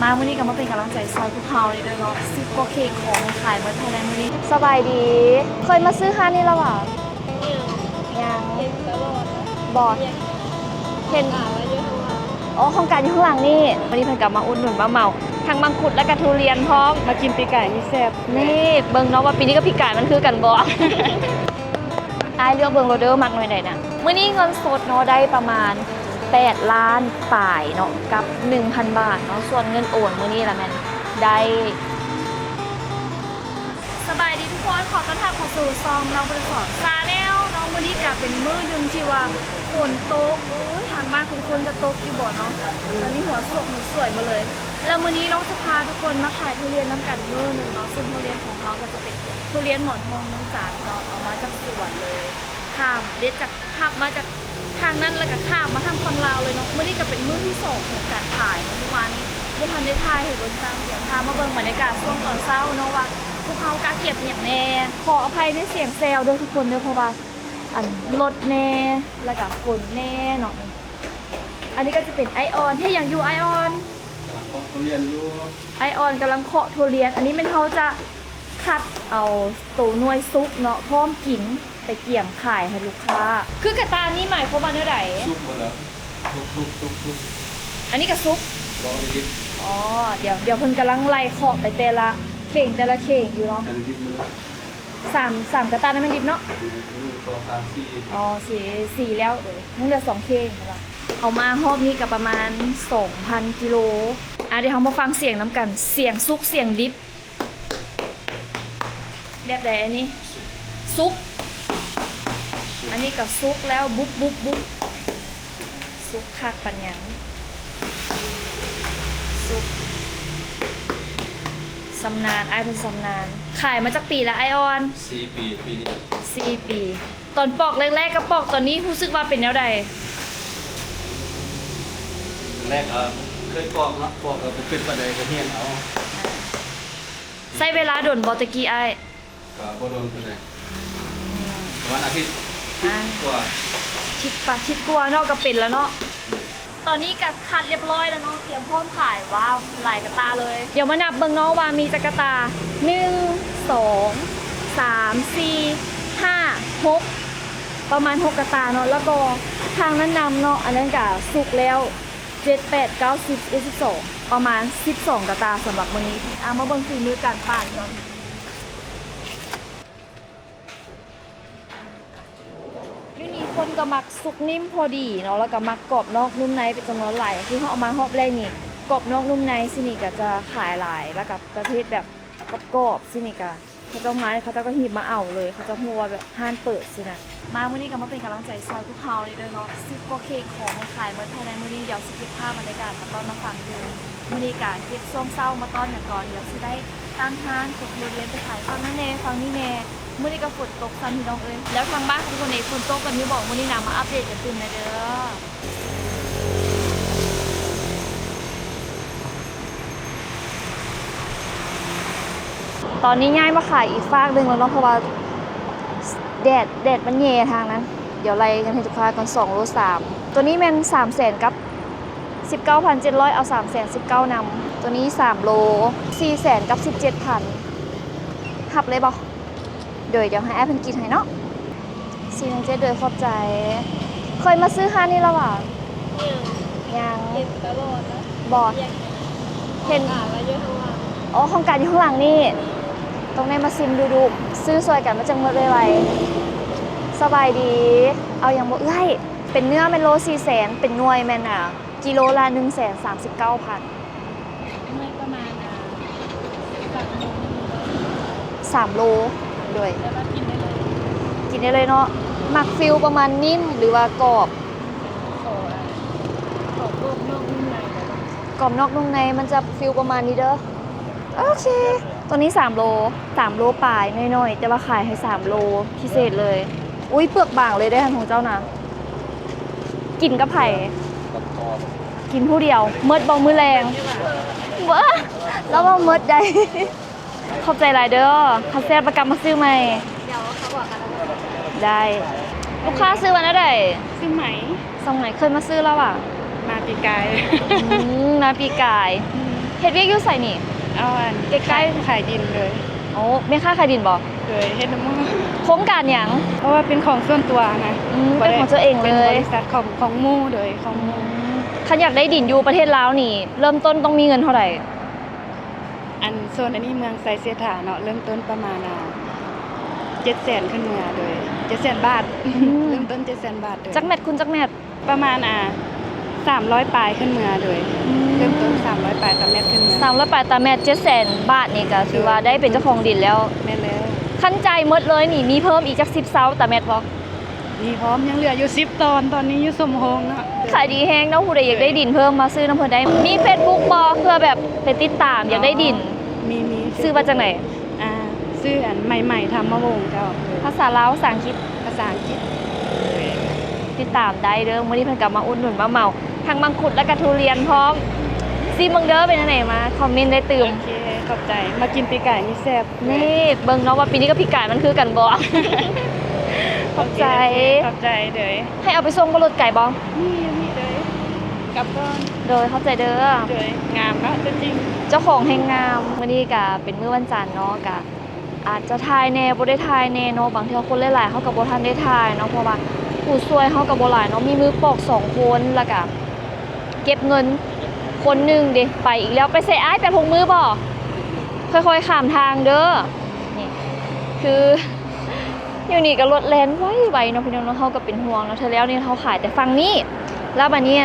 ມາມື້ນີ້ກໍມາເປັນກຳລັງໃຈຊ່ອຍພວກເຮົາເດີເນາະ ສິບກວ່າເຄກຂອງຂາຍເບິດພາຍໃນມື້ນີ້. ສະບາຍດີ ເຄີຍມາຊື້ຮ້ານນີ້ລະຫວາ? ຍັງ ເຫັນຕະຫຼອດ ບໍ່ ເຫັນ ອ່າ ຢູ່ຂ້າງຫຼັງ ອໍ ຫ້ອງການຢູ່ຂ້າງຫຼັງນີ້. ວັນນີ້ເພິ່ນກໍມາອຸດໜູນມາເໝົາ ທັງມັງຄຸດແລ້ວກໍທຸລຽນພ້ອມ. ມາກິນປີກໄກ່ນີ້ແຊບ. ນີ້ເບິ່ງເນາະວ່າປີນີ້ກັບປີກາຍມັນຄືກັນບໍ່. ອ້າຍເລືອກເບິ່ງໂລເດີ ມັກໜ່ວຍໃດນະ. ມື້ນີ້ເງິນສົດເນາະ ໄດ້ປະມານແປດລ້ານປາຍເນາະ ກັບໜຶ່ງພັນບາດເນາະ ສ່ວນເງິນໂອນມື້ນີ້ລະແມ່ນໄດ້. ສະບາຍດີທຸກຄົນ ຂໍຕ້ອນຮັບເຂົ້າສູ່ຊ່ອງນ້ອງບຸນສອນ Channel ເນາະ. ມື້ນີ້ກະເປັນມື້ໜຶ່ງທີ່ວ່າຝົນຕົກ ໂອ້ຍ ທາງບ້ານທຸກຄົນຈະຕົກຢູ່ບໍ່ເນາະ. ຕອນນີ້ຫົວສວກຫົວສວຍໝົດເລີຍ. ແລ້ວມື້ນີ້ນ້ອງຈະພາທຸກຄົນມາຂາຍທຸລຽນນຳກັນມື້ໜຶ່ງເນາະ ເຊິ່ງທຸລຽນຂອງເຮົາກໍຈະເປັນທຸລຽນໝອນທອງເມືອງຈັນເນາະ ເອົາມາຈາກສວນເລີຍ ຂ້າມເດັດຈາກ ຂັບມາຈາກທາງນັ້ນ ແລ້ວກໍຂ້າມມາທາງຝັ່ງລາວເລີຍເນາະ. ມື້ນີ້ກໍເປັນມື້ທີສອງຂອງການຂາຍເນາະ ເມື່ອວານນີ້ບໍ່ທັນໄດ້ຖ່າຍໃຫ້ເບິ່ງຊ້ຳ. ດຽວພາມາເບິ່ງບັນຍາກາດຊ່ວງຕອນເຊົ້າເນາະ ວ່າພວກເຮົາກະກຽມອີ່ຫຍັງແດ່. ຂໍອະໄພໃນສຽງແຊວເດີທຸກຄົນເດີ ເພາະວ່າ ອັນ ລົດແດ່ ແລ້ວກໍຝົນແດ່ເນາະ. ອັນນີ້ກໍຈະເປັນອ້າຍອອນ ເຮັດຫຍັງຢູ່ອ້າຍອອນ? ກຳລັງເຄາະທຸລຽນຢູ່. ອ້າຍອອນກຳລັງເຄາະທຸລຽນ. ອັນນີ້ແມ່ນເຮົາຈະຄັດເອົາໂຕໜ່ວຍສຸກເນາະ ພ້ອມກິນ ໄປກຽມຂາຍໃຫ້ລູກຄ້າ. ຄືກະຕ່ານີ້ໝາຍຄວາມວ່າແນວໃດ? ສຸກໝົດແລ້ວ ສຸກໆໆໆ. ອັນນີ້ກະສຸກ? ບໍ່ ອັນນີ້ດິບ. ອໍ ດຽວ ດຽວເພິ່ນກຳລັງໄລ່ເຄາະໄປແຕ່ລະເຂ່ງ ແຕ່ລະເຂ່ງຢູ່ເນາະ. ອັນນີ້ດິບໝົດແລ້ວ. ສາມ ສາມກະຕ່ານັ້ນແມ່ນດິບເນາະ? ໜຶ່ງ ສອງ ສາມ ສີ່. ອໍ ສີ່ ສີ່ແລ້ວ. ເອີ ຍັງເຫຼືອສອງເຂ່ງ. ເອົາມາຮອບນີ້ກະປະມານສອງພັນກິໂລ. ອ່າ ດຽວເຮົາມາຟັງສຽງນຳກັນ ສຽງສຸກ ສຽງດິບ. ແບບໃດອັນນີ້? ສຸກ ສຸກ. ອັນນີ້ກໍສຸກແລ້ວ ບຸບໆໆ. ສຸກຄັກປານຫຍັງ ສຸກ. ຊຳນານ ອ້າຍເພິ່ນຊຳນານ. ຂາຍມາຈັກປີລະອ້າຍອອນ? ສີ່ປີ ປີນີ້ ສີ່ປີ. ຕອນປອກແລກໆກັບປອກຕອນນີ້ຮູ້ສຶກວ່າເປັນແນວໃດ? ແລກກໍເຄີຍປອກເນາະ ປອກກໍບໍ່ເປັນປານໃດ ກໍຮຽນເອົາ. ໃຊ້ເວລາດົນບໍ່ແຕ່ກີ້ອ້າຍ? ກໍບໍ່ດົນປານໃດ ປະມານອາທິດ ອາ ກວ່າ ທິດປະ ທິດກວ່າເນາະ ກໍເປັນແລ້ວເນາະ. ຕອນນີ້ກໍຄັດຮຽບຮ້ອຍແລ້ວເນາະ ຕຽມພ້ອມຂາຍ. ວ້າວ ຫຼາຍກະຕ່າເລີຍ. ດຽວມານັບເບິ່ງເນາະວ່າມີຈັກກະຕ່າ ໜຶ່ງ ສອງ ສາມ ສີ່ ຫ້າ ຫົກ ປະມານຫົກກະຕ່າເນາະ. ແລ້ວກໍທາງນັ້ນນຳເນາະ ອັນນັ້ນກະສຸກແລ້ວ ເຈັດ ແປດ ເກົ້າ ສິບ ສິບເອັດ ສິບສອງ ປະມານສິບສອງກະຕ່າສຳລັບມື້ນີ້. ອ່າ ມາເບິ່ງຝີມືການປາດກ່ອນ. ຢູ່ນີ້ຄົນກໍມັກສຸກນິ້ມພໍດີເນາະ ແລ້ວກໍມັກກອບນອກນຸ້ມໃນເປັນຈຳນວນຫຼາຍ. ທີ່ເຮົາເອົາມາຮອບແລກນີ້ ກອບນອກນຸ້ມໃນ ຊີ້ນີ້ກໍຈະຂາຍຫຼາຍ ແລ້ວກໍປະເພດແບບກອບໆ ຊີ້ນີ້ກໍ ເຂົາເຈົ້າມາ ເຂົາເຈົ້າກໍຮີບມາເອົາເລີຍ ເຂົາເຈົ້າຮູ້ວ່າແບບຮ້ານເປີດຊີ້ນະ. ມາມື້ນີ້ກໍມາເປັນກຳລັງໃຈຊ່ອຍພວກເຮົາເດີເນາະ ສິບກວ່າເຄກຂອງຂາຍໝົດພາຍໃນມື້ນີ້. ດຽວຊິເກັບພາບບັນຍາກາດມາຕ້ອນມາຟັງຢູ່. ມື້ນີ້ກະເກັບຊ່ວງເຊົ້າມາຕ້ອນກັນກ່ອນ ດຽວຊິໄດ້ຕັ້ງຮ້ານ ຂົນທຸລຽນໄປຂາຍຝັ່ງນັ້ນແດ່ ຝັ່ງນີ້ແດ່. ມື້ນີ້ກໍຝົນຕົກຊ້ຳພີ່ນ້ອງເອີຍ. ແລ້ວທາງບ້ານຂອງທຸກຄົນເດ ຝົນຕົກກັນຢູ່ບໍ່ມື້ນີ້ນະ? ມາອັບເດດກັນຕື່ມແດ່ເດີ. ຕອນນີ້ຍ້າຍມາຂາຍອີກຟາກໜຶ່ງແລ້ວເນາະ ເພາະວ່າແດດ ແດດມັນແຍ່ທາງນັ້ນ. ດຽວໄລ່ເງິນໃຫ້ລູກຄ້າກ່ອນ ສອງໂລສາມ. ຕົວນີ້ແມ່ນສາມແສນກັບສິບເກົ້າພັນເຈັດຮ້ອຍ ເອົາສາມແສນສິບເກົ້ານຳ. ຕົວນີ້ສາມໂລ ສີ່ແສນກັບສິບເຈັດພັນ. ຮັບເລີຍບໍ່? ໂດຍ ດຽວໃຫ້ອ້າຍເພິ່ນກິດໃຫ້ເນາະ. ສີ່ໜຶ່ງເຈັດ ໂດຍ ຂອບໃຈ. ເຄີຍມາຊື້ຮ້ານນີ້ລະຫວາ? ຍັງ ຍັງ ເຫັນຕະຫຼອດນະ. ບໍ່ ເຫັນ ອ່ານລະຢູ່ຂ້າງຫຼັງ. ອໍ ຂອງການຢູ່ຂ້າງຫຼັງນີ້ ຕ້ອງໄດ້ມາຊິມດູໆ ຊື້ຊ່ອຍກັນມັນຈັ່ງໝົດໄວໆ. ສະບາຍດີ ເອົາຫຍັງບໍ່ເອື້ອຍ? ເປັນເນື້ອແມ່ນໂລສີ່ແສນ ເປັນໜ່ວຍແມ່ນ ອ່າ ກິໂລລະໜຶ່ງແສນສາມສິບເກົ້າພັນ. ໜ່ວຍປະມານ ອ່າ ສາມໂລ. ໂດຍ ແຕ່ວ່າກິນໄດ້ເລີຍ ກິນໄດ້ເລີຍເນາະ. ມັກຟີລປະມານນິ້ມ ຫຼືວ່າກອບ? ຂໍ ອ່າ ຂໍກອບນອກນຸ້ມໃນໄດ້ບໍ່? ກອບນອກນຸ້ມໃນ ມັນຈະຟີລປະມານນີ້ເດີ. ໂອເຄ ຕົວນີ້ສາມໂລ ສາມໂລປາຍໜ້ອຍໆ ແຕ່ວ່າຂາຍໃຫ້ສາມໂລ ພິເສດເລີຍ. ອຸ້ຍ ເປືອກບາງເລີຍເດ້ຫັ້ນຂອງເຈົ້ານະ. ກິນກັບໃຜ? ກັບພໍ່. ກິນຜູ້ດຽວ ໝົດບໍ່ມື້ແລງ? ບໍ່ ລາວວ່າໝົດໃດ. ຂອບໃຈຫຼາຍເດີ ຄັນແຊບລະກັບມາຊື້ໃໝ່. ດຽວເຂົາບອກກັນແລ້ວ. ໄດ້. ລູກຄ້າຊື່ວ່າແນວໃດ? ຊື່ໄໝ. ສາວໄໝ ເຄີຍມາຊື້ລະຫວາ? ມາປີກາຍ. ອືມ ມາປີກາຍ. ອືມ. ເຮັດວຽກຢູ່ໃສນີ້? ເອົາອັນ ໃກ້ໆ ຂາຍ ຂາຍດິນເລີຍ. ໂອ້ ແມ່ຄ້າຂາຍດິນບໍ່? ໂດຍ ເຮັດນຳໝູ່. ໂຄງການຫຍັງ? ເພາະວ່າເປັນຂອງສ່ວນຕົວນະ. ອືມ ເປັນຂອງຕົວເອງເລີຍ. ເປັນບໍລິສັດຂອງ ຂອງໝູ່ ໂດຍ ຂອງໝູ່. ອືມ ຄັນຢາກໄດ້ດິນຢູ່ປະເທດລາວນີ້ ເລີ່ມຕົ້ນຕ້ອງມີເງິນເທົ່າໃດ? ອັນໂຊນອັນນີ້ເມືອງໄຊເສດຖາເນາະ ເລີ່ມຕົ້ນປະມານ ອ່າ ເຈັດແສນຂຶ້ນເມືອ ໂດຍ ເຈັດແສນບາດ. ອືມ ເລີ່ມຕົ້ນເຈັດແສນບາດ ໂດຍ. ຈັກແມັດຄູນຈັກແມັດ? ປະມານ ອ່າ ສາມຮ້ອຍປາຍຂຶ້ນເມືອ ໂດຍ. ອືມ ເລີ່ມຕົ້ນສາມຮ້ອຍປາຍຕາແມັດຂຶ້ນເມືອ. ສາມຮ້ອຍປາຍຕາແມັດ ເຈັດແສນບາດນີ້ກໍຖືວ່າ ໂດຍ ໄດ້ເປັນເຈົ້າຂອງດິນແລ້ວ. ແມ່ນແລ້ວ. ຄັນຈ່າຍໝົດເລີຍນີ້ ມີເພີ່ມອີກຈັກສິບເຊົາຕາແມັດບໍ່? ມີພ້ອມ ຍັງເຫຼືອຢູ່ສິບຕອນ ຕອນນີ້ຢູ່ສົມໂຮງເນາະ. ຂາຍດີແຮງເນາະ ຜູ້ໃດຢາກໄດ້ດິນເພີ່ມມາຊື້ນຳເພິ່ນໄດ້. ມີເຟສບຸກບໍ່ ເພື່ອແບບໄປຕິດຕາມ ຢາກໄດ້ດິນ? ມີ ມີ. ຊື່ວ່າຈັ່ງໃດ? ອ່າ ຊື່ອັນ ໃໝ່ໆ ທຳມະວົງ ເຈົ້າ. ພາສາລາວ ພາສາອັງກິດ? ພາສາອັງກິດ. ຕິດຕາມໄດ້ເດີ ມື້ນີ້ເພິ່ນກໍມາອຸດໜູນມາເໝົາ ທັງມັງຄຸດ ແລ້ວກໍທຸລຽນພ້ອມ. ຊີມເບິ່ງເດີ ເປັນຈັ່ງໃດ ມາຄອມເມັນໄດ້ຕື່ມ. ໂອເຄ ຂອບໃຈ ມາກິນປີກາຍນີ້ແຊບ. ນີ້ເບິ່ງເນາະວ່າປີນີ້ກັບປີກາຍມັນຄືກັນບໍ່. ຂອບໃຈ ໂອເຄ ຂອບໃຈເດີ. ໃຫ້ເອົາໄປສົ່ງບໍ່ ລົດໄກບໍ່? ມີ ມີເດີ ກັບກ່ອນ. ໂດຍ ຂອບໃຈເດີ. ໂດຍ ງາມເນາະ ຕົວຈິງ ເຈົ້າຂອງແຮງງາມ. ມື້ນີ້ກະເປັນມື້ວັນຈັນເນາະ ກະອາດຈະຖ່າຍແດ່ ບໍ່ໄດ້ຖ່າຍແດ່ເນາະ. ບາງເທື່ອຄົນຫຼາຍໆ ເຮົາກະບໍ່ທັນໄດ້ຖ່າຍເນາະ ເພາະວ່າຜູ້ຊ່ວຍເຮົາກະບໍ່ຫຼາຍເນາະ ມີມືປອກສອງຄົນ ແລ້ວກະ ເກັບເງິນ ຄົນໜຶ່ງເດ ໄປອີກແລ້ວ. ໄປໃສອ້າຍ? ໄປຫົກມື້ບໍ່? ຄ່ອຍໆ ຂ້າມທາງເດີ. ນີ້ ຄື ຢູ່ນີ້ກໍລົດແລ່ນໄວໆ ເນາະ ພີ່ນ້ອງເນາະ. ເຮົາກໍເປັນຫ່ວງເນາະ ເທື່ອແລ້ວນີ້ເຮົາຂາຍແຕ່ຝັ່ງນີ້ ແລ້ວບາດນີ້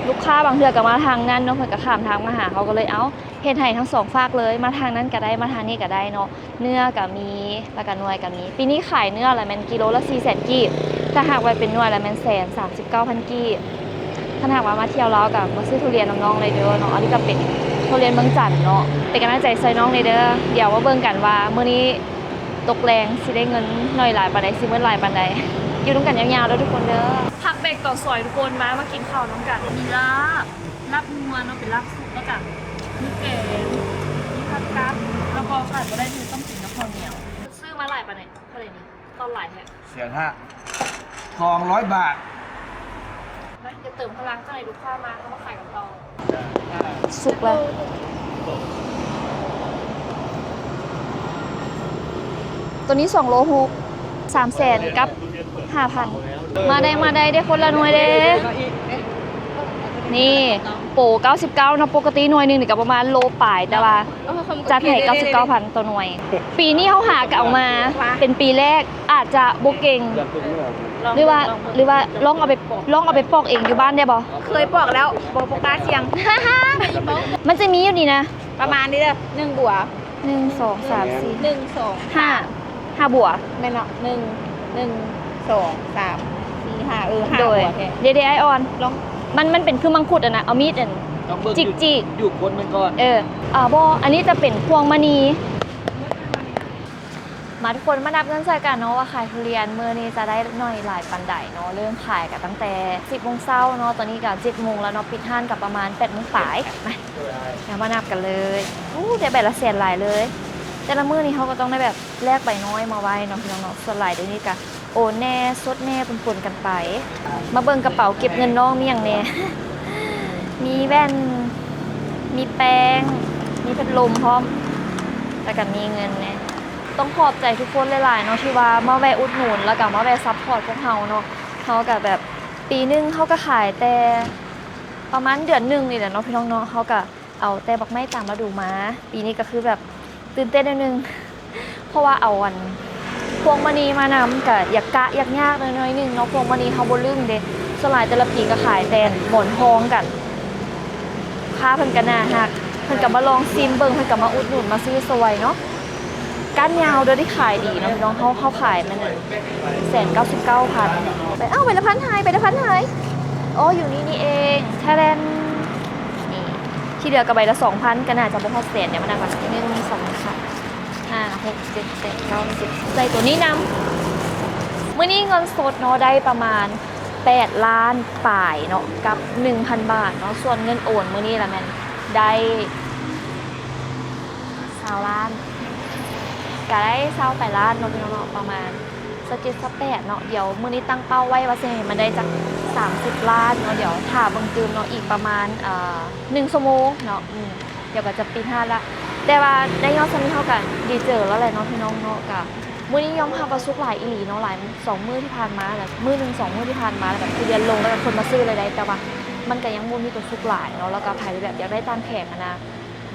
ລູກຄ້າບາງເທື່ອກໍມາທາງນັ້ນເນາະ ເພິ່ນກໍຂ້າມທາງມາຫາເຮົາ ກໍເລີຍ ເອົ້າ ເຮັດໃຫ້ທັງສອງຟາກເລີຍ ມາທາງນັ້ນກໍໄດ້ ມາທາງນີ້ກໍໄດ້ເນາະ. ເນື້ອກໍມີ ແລ້ວກໍໜ່ວຍກໍມີ. ປີນີ້ຂາຍເນື້ອລະແມ່ນກິໂລລະສີ່ແສນກີບ ຖ້າຫາກວ່າເປັນໜ່ວຍລະແມ່ນແສນສາມສິບເກົ້າພັນກີບ. ຖ້າຫາກວ່າມາທ່ຽວລາວກໍມາຊື້ທຸລຽນນຳນ້ອງໄດ້ເດີເນາະ. ອັນນີ້ກໍເປັນທຸລຽນເມືອງຈັນເນາະ. ເປັນກຳລັງໃຈຊ່ອຍນ້ອງແດ່ເດີ. ດຽວມາເບິ່ງກັນວ່າມື້ນີ້ຕົກແລງຊິໄດ້ເງິນໜ້ອຍຫຼາຍປານໃດ ຊິໝົດຫຼາຍປານໃດ. ຢູ່ນຳກັນຍາວໆເດີທຸກຄົນເດີ. ຜັກແບກຕອກສອຍທຸກຄົນ ມາ ມາກິນເຂົ້ານຳກັນ. ມີລາບ ລາບງົວເນາະ ເປັນລາບສຸກ ແລ້ວກະມີແກງ ມີຜັກກັບ ແລ້ວກໍຂາດບໍ່ໄດ້ຄືຕ້ອງກິນກັບເຂົ້າໜຽວ. ຊື້ມາຫຼາຍປານໃດ? ເທົ່າໃດນີ້? ຕອນຫຼາຍແທ້. ແສນຫ້າ ສອງຮ້ອຍບາດ. ມາ ຈະເຕີມພະລັງ ເຈົ້າໃນລູກຄ້າມາ ເຮົາມາຂາຍກັນຕໍ່. ສຸກແລ້ວ. ໂຕນີ້ສອງໂລຫົກ ສາມແສນກັບຫ້າພັນ. ມາໄດ້ ມາໄດ້ ໄດ້ຄົນລະໜ່ວຍເດ້. ນີ້ໂປເກົ້າສິບເກົ້າເນາະ ປົກກະຕິໜ່ວຍໜຶ່ງນີ້ກໍປະມານໂລປາຍ ແຕ່ວ່າຈັດໃຫ້ເກົ້າສິບເກົ້າພັນຕໍ່ໜ່ວຍ. ປີນີ້ເຮົາຫາກໍເອົາມາເປັນປີແລກ ອາດຈະບໍ່ເກັ່ງ ຫຼືວ່າ ຫຼືວ່າລອງເອົາໄປ ລອງເອົາໄປປອກເອງຢູ່ບ້ານໄດ້ບໍ່? ເຄີຍປອກແລ້ວ ບໍ່ ບໍ່ກ້າສ່ຽງ. ມັນຈະມີຢູ່ນີ້ນະ ປະມານນີ້ເດີ ໜຶ່ງບົວ ໜຶ່ງ ສອງ ສາມ ສີ່ ໜຶ່ງ ສອງ ຫ້າ ຫ້າບົວ. ແມ່ນເນາະ ໜຶ່ງ ໜຶ່ງ ສອງ ສາມ ສີ່ ຫ້າ ເອີ ຫ້າບົວແທ້. ເດ ເດ ອ້າຍອ່ອນ ລອງ ມັນ ມັນເປັນຄືມັງຄຸດຫັ້ນນະ ເອົາມີດອັນ ຕ້ອງເບິ່ງ ຈິກໆ ຢູ່ຄົນມັນກ່ອນ. ເອີ ອ່າ ບໍ່ ອັນນີ້ຈະເປັນພວງມະນີ. ມາທຸກຄົນ ມານັບເງິນໃສ່ກັນເນາະ ວ່າຂາຍທຸລຽນມື້ນີ້ຈະໄດ້ໜ້ອຍຫຼາຍປານໃດເນາະ. ເລີ່ມຂາຍກໍຕັ້ງແຕ່ສິບໂມງເຊົ້າເນາະ ຕອນນີ້ກໍເຈັດໂມງແລ້ວເນາະ ປິດຮ້ານກໍປະມານແປດໂມງປາຍ. ມາ ດຽວມານັບກັນເລີຍ. ໂອ້ ໄດ້ໃບລະແສນຫຼາຍເລີຍ. ແຕ່ລະມື້ນີ້ເຮົາກໍຕ້ອງໄດ້ແບບແລກໃບນ້ອຍມາໄວ້ເນາະ ພີ່ນ້ອງເນາະ. ສ່ວນຫຼາຍດຽວນີ້ກະໂອນແດ່ ສົດແດ່ ປົນໆກັນໄປ. ມາເບິ່ງກະເປົາເກັບເງິນນ້ອງມີຫຍັງແດ່. ມີແວ່ນ ມີແປ້ງ ມີພັດລົມພ້ອມ ແລ້ວກະມີເງິນແດ່. ຕ້ອງຂອບໃຈທຸກຄົນຫຼາຍໆເນາະ ທີ່ວ່າມາແວະອຸດໜູນ ແລ້ວກະມາແວະຊັບພອດພວກເຮົາເນາະ. ເຮົາກະແບບ ປີໜຶ່ງເຮົາກະຂາຍແຕ່ປະມານເດືອນໜຶ່ງນີ້ແຫຼະເນາະ ພີ່ນ້ອງເນາະ. ເຮົາກະ ເອົາແຕ່ບັກໄມ້ຕາມລະດູມາ. ປີນີ້ກໍຄືແບບຕື່ນເຕັ້ນໜ້ອຍໜຶ່ງ ເພາະວ່າເອົາອັນພວງມະນີມານຳ ກະຢາກກະຍາກໆໜ້ອຍໜຶ່ງເນາະ. ພວງມະນີເຮົາບໍ່ລຶ້ງເດ້ ສ່ວນຫຼາຍແຕ່ລະປີກໍຂາຍແຕ່ໝອນທອງກັນ. ລູກຄ້າເພິ່ນກໍໜ້າຮັກ ເພິ່ນກໍມາລອງຊີມເບິ່ງ ເພິ່ນກໍມາອຸດໜູນ ມາຊື້ຊ່ອຍເນາະ. ກ້ານຍາວເດີ ທີ່ຂາຍດີເນາະ ພີ່ນ້ອງ. ເຮົາ ເຮົາຂາຍມັນແສນເກົ້າສິບເກົ້າພັນ. ໄປ ເອົ້າ ໃບລະພັນຫາຍ ໃບລະພັນຫາຍ. ອໍ ຢູ່ນີ້ນີ້ເອງ ແທແດນ. ນີ້ ທີ່ເຫຼືອກໍໃບລະສອງພັນ ກໍໜ້າຈະບໍ່ຮອດແສນ. ດຽວມານັບກັນ ໜຶ່ງ ສອງ ສາມ ຫ້າ ຫົກ ເຈັດ ແປດ ເກົ້າ ສິບ ໃສ່ໂຕນີ້ນຳ. ມື້ນີ້ເງິນສົດເນາະ ໄດ້ປະມານແປດລ້ານປາຍເນາະ ກັບໜຶ່ງພັນບາດເນາະ. ສ່ວນເງິນໂອນມື້ນີ້ລະແມ່ນໄດ້ ຊາວລ້ານ ກະໄດ້ຊາວປາຍລ້ານເນາະ ພີ່ນ້ອງເນາະ ປະມານຊາວເຈັດ ຊາວແປດເນາະ. ດຽວມື້ນີ້ຕັ້ງເປົ້າໄວ້ວ່າຊິໃຫ້ມັນໄດ້ຈັກສາມສິບລ້ານເນາະ. ດຽວຖ້າເບິ່ງຕື່ມເນາະ ອີກປະມານ ເອີ ໜຶ່ງຊົ່ວໂມງເນາະ. ອືມ ດຽວກໍຈະປິດຮ້ານລະ. ແຕ່ວ່າໄດ້ຍອດສ່ຳນີ້ເຮົາກໍດີໃຈແລ້ວແຫຼະເນາະ ພີ່ນ້ອງເນາະ. ກໍມື້ນີ້ຍອມຮັບວ່າສຸກຫຼາຍອີ່ຫຼີເນາະ, ຫຼາຍ ສອງມື້ທີ່ຜ່ານມາ ແບບມື້ໜຶ່ງສອງມື້ທີ່ຜ່ານມາ ແບບທຸລຽນລົງ ແລ້ວກໍຄົນມາຊື້ເລີຍໄດ໋. ແຕ່ວ່າມັນກໍຍັງບໍ່ມີຕົວສຸກຫຼາຍເນາະ, ແລ້ວກໍໃຜທີ່ແບບຢາກໄດ້ຕາມແຜນຫັ້ນນະ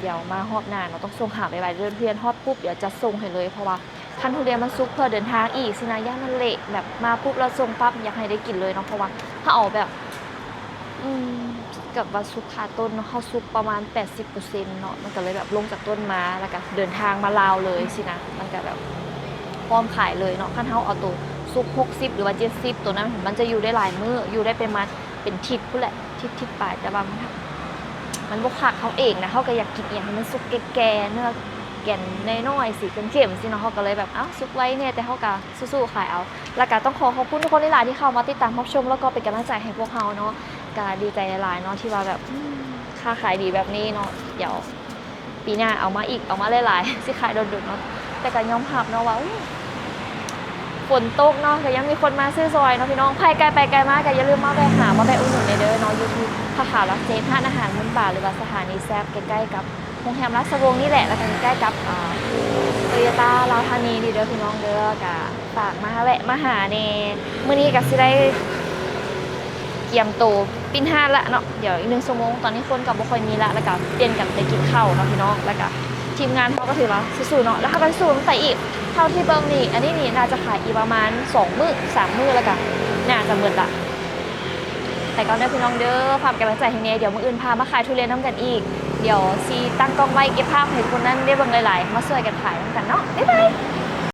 ດຽວມາຮອບໜ້າເນາະ ຕ້ອງສົ່ງຫາໄວໆເດີ. ທຸລຽນຮອດປຸບ ດຽວຈັດສົ່ງໃຫ້ເລີຍ ເພາະວ່າຄັນທຸລຽນມັນສຸກເພື່ອເດີນທາງອີກຊີ້ນະ ຢ້ານມັນເລະ. ແບບມາປຸບແລ້ວສົ່ງປັບ ຢາກໃຫ້ໄດ້ກິນເລີຍເນາະ, ເພາະວ່າເຮົາເອົາແບບ ອືມ ກັບວ່າສຸກຄາຕົ້ນເນາະ, ເຮົາສຸກປະມານແປດສິບເປີເຊັນເນາະ, ມັນກໍເລີຍແບບລົງຈາກຕົ້ນມາ ແລ້ວກໍເດີນທາງມາລາວເລີຍຊີ້ນະ, ມັນກໍແບບພ້ອມຂາຍເລີຍເນາະ. ຄັນເຮົາເອົາໂຕສຸກຫົກສິບ ຫຼືວ່າເຈັດສິບ ໂຕນັ້ນມັນຈະຢູ່ໄດ້ຫຼາຍມື້ ຢູ່ໄດ້ປະມານເປັນທິດພຸ້ນແຫຼະ ທິດ ທິດປາຍ. ແຕ່ວ່າມັນ ມັນບໍ່ຄັກເຮົາເອງນະ, ເຮົາກໍຢາກກິນອີ່ຫຍັງທີ່ມັນສຸກແກ່ໆ ເນື້ອແກ່ນນ້ອຍໆ ສີເຂັ້ມໆ ຊີ້ເນາະ, ເຮົາກໍເລີຍແບບ ເອົ້າ ສຸກໄວແດ່ ແຕ່ເຮົາກໍສູ້ໆຂາຍເອົາ. ແລ້ວກໍຕ້ອງຂໍຂອບຄຸນທຸກຄົນຫຼາຍໆທີ່ເຂົ້າມາຕິດຕາມຮັບຊົມ ແລ້ວກໍເປັນກຳລັງໃຈໃຫ້ພວກເຮົາເນາະ. ກໍດີໃຈຫຼາຍໆເນາະ ທີ່ວ່າແບບ ອືມ ຄ້າຂາຍດີແບບນີ້ເນາະ. ດຽວປີໜ້າເອົາມາອີກ ເອົາມາຫຼາຍໆ ຊິຂາຍດົນໆເນາະ. ແຕ່ກໍຍອມຮັບເນາະວ່າ ໂອ້ຍ ຝົນຕົກເນາະ ກໍຍັງມີຄົນມາຊື້ຊອຍເນາະ ພີ່ນ້ອງ. ໃຜໄກໄປໄກມາກໍຢ່າລືມມາແວະຫາ ມາແວະອຸດໜູນແດ່ເດີເນາະ ຢູ່ທີ່ຜ້າຂາວຫຼັກເຈັດ ຮ້ານອາຫານບຸນບາດ ຫຼືວ່າສະຖານີແຊບ ໃກ້ໆກັບໂຮງແຮມລາຊະວົງນີ້ແຫຼະ ແລ້ວກໍໃກ້ໆກັບ ອ່າ ໂຕໂຍຕ້າລາວທານີນີ້ເດີ ພີ່ນ້ອງເດີ. ກໍຝາກມາແວະມາຫາແດ່. ມື້ນີ້ກໍຊິໄດ້ກຽມໂຕປິດຮ້ານລະເນາະ, ດຽວອີກໜຶ່ງຊົ່ວໂມງ ຕອນນີ້ຄົນກໍບໍ່ຄ່ອຍມີລະ ແລ້ວກໍປ່ຽນກັນໄປກິນເຂົ້າເນາະ ພີ່ນ້ອງ. ແລ້ວກໍທີມງານເຮົາກໍຖືວ່າສູ້ໆເນາະ, ແລ້ວເຮົາກໍສູ້ກັນໄປອີກ. ເທົ່າທີ່ເບິ່ງນີ້ ອັນນີ້ນີ້ໜ້າຈະຂາຍອີກປະມານສອງມື້ ສາມມື້ ແລ້ວກໍໜ້າຈະໝົດລະ. ໄປກ່ອນເດີ ພີ່ນ້ອງເດີ, ຝາກເປັນກຳລັງໃຈໃຫ້ແດ່. ດຽວມື້ອື່ນພາມາຂາຍທຸລຽນນຳກັນອີກ. ດຽວຊິຕັ້ງກ້ອງໄວ້ເກັບພາບໃຫ້ທຸກຄົນນັ້ນໄດ້ເບິ່ງຫຼາຍໆ, ມາຊ່ວຍກັນຂາຍນຳກັນເນາະ. ບາຍບາຍ.